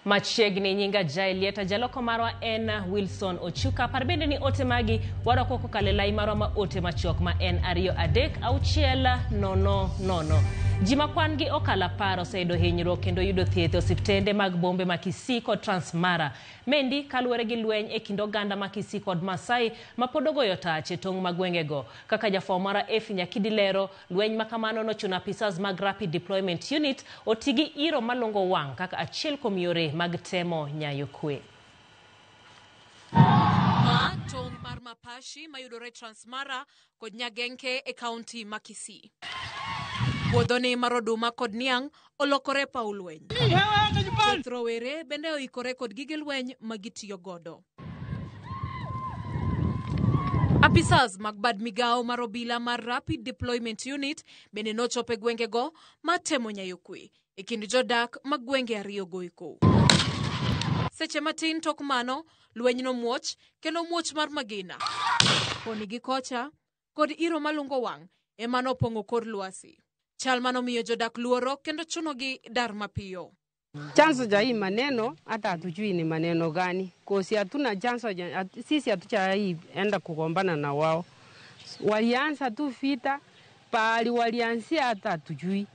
Machiegni nyinga Jaelieta, jaloko marwa en Wilson Ochuka. Par bende ni ote magi warwako kokalo e lai marwa ma ote machuok ma en 2 3 6 0 0. Ji ma kwan gi okalo 10 oseyudo hinyruok kendo yudo thieth e osiptende mag bombe ma Kisii kod Transmara. Mendi kaluwore gi lweny e kind oganda ma Kisii kod Masai ma pod ogoyo tach e tong' mag gwengego. Kaka jafwambo marwa Effie Nyakidi lero, lweny ma kamano nochuno apisas mag Rapid Deployment Unit oti gi iro malungo wang' kaka achiel kuom yore mag temo nyayo kwe. Ma tong' mar Mapashi mayudore Transmara kod Nyagenke e kaunti ma Kisii. Puodhoni mar oduma kod niang' olokore paw lweny. Thoth rowere bende oikore kod gige lweny ma gitiyo godo. Apisas mag bad migawo mar obila mar Rapid Deployment Unit bende nochopo e gwengego ma temo nyayo kwe e kind jodak mag gwenge ariyogo eko. Seche matin tok mano, lweny nomuoch kendo muoch mar magina koni gi kocha kod iro malungo wang' ema nopong'o kor lwasi. Chal manomiyo jodak luoro kendo chunogi dar mapiyo. Chanzo cha hii maneno hata hatujui ni maneno gani, kosi hatuna chanzo, sisi hatujaenda kugombana na wao. Walianza tu vita pahali walianzia hata hatujui,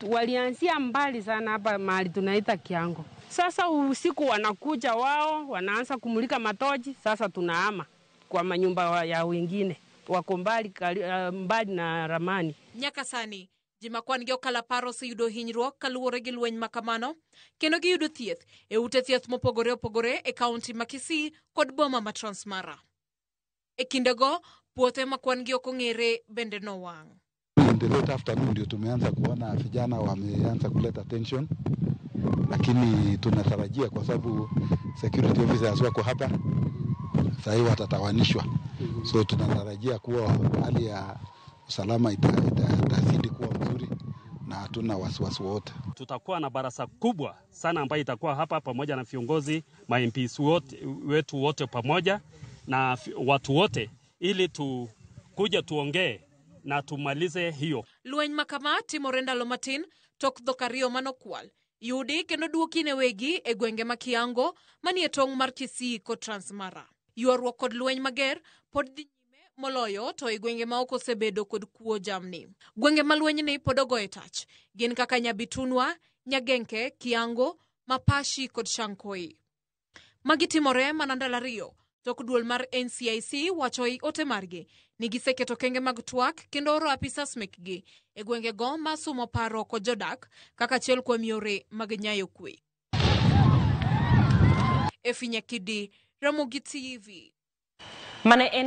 walianzia mbali sana hapa mahali tunaita Kiango. Sasa usiku wanakuja wao wanaanza kumulika matochi, sasa tunahama kwa manyumba ya wengine wako mbali, mbali na ramani. Nyaka sani ji ma kwan gi okalo 10 oseyudo hinyruok kaluwore gi lweny ma kamano kendo giyudo thieth e ute thieth mopogore opogore e kaunti ma Kisii kod boma ma Transmara. E kindego, puothe ma kwan gi ok ong'ere bende nowang'. In the late afternoon ndio tumeanza kuona vijana wameanza kuleta tension, lakini tunatarajia kwa sababu security officers wako hapa sahii watatawanishwa, so tunatarajia kuwa hali ya usalama itazidi kuwa mzuri na hatuna wasiwasi wote. Tutakuwa na baraza kubwa sana ambayo itakuwa hapa pamoja na viongozi ma MPs wote, wetu wote pamoja na watu wote ili tukuja tuongee na tumalize hiyo. Lweny ma kama timore ndalo matin tok dhok ariyo manokwal yudi kendo duoki ne wegi e gwenge ma Kiango manie tong' mar Kisii kod Transmara. Ywaruok kod lweny mager pod dhi nyime moloyo to e gwenge ma ok osebedo kod kuo jamni. Gwenge ma lwenyni pod ogoye tach gin kaka Nyabitunwa, Nyagenke, Kiango, Mapashi kod Shankoi. Magi timore mana ndalo 2 tok duol mar NCIC wacho ei ote margi ni giseketo kenge mag twak kendo oro apisas mekgi e gwengego ma sumo paro kod jodak kaka achiel kuom yore mag nyayo kwe. Effie Nyakidi, Ramogi TV. Mane en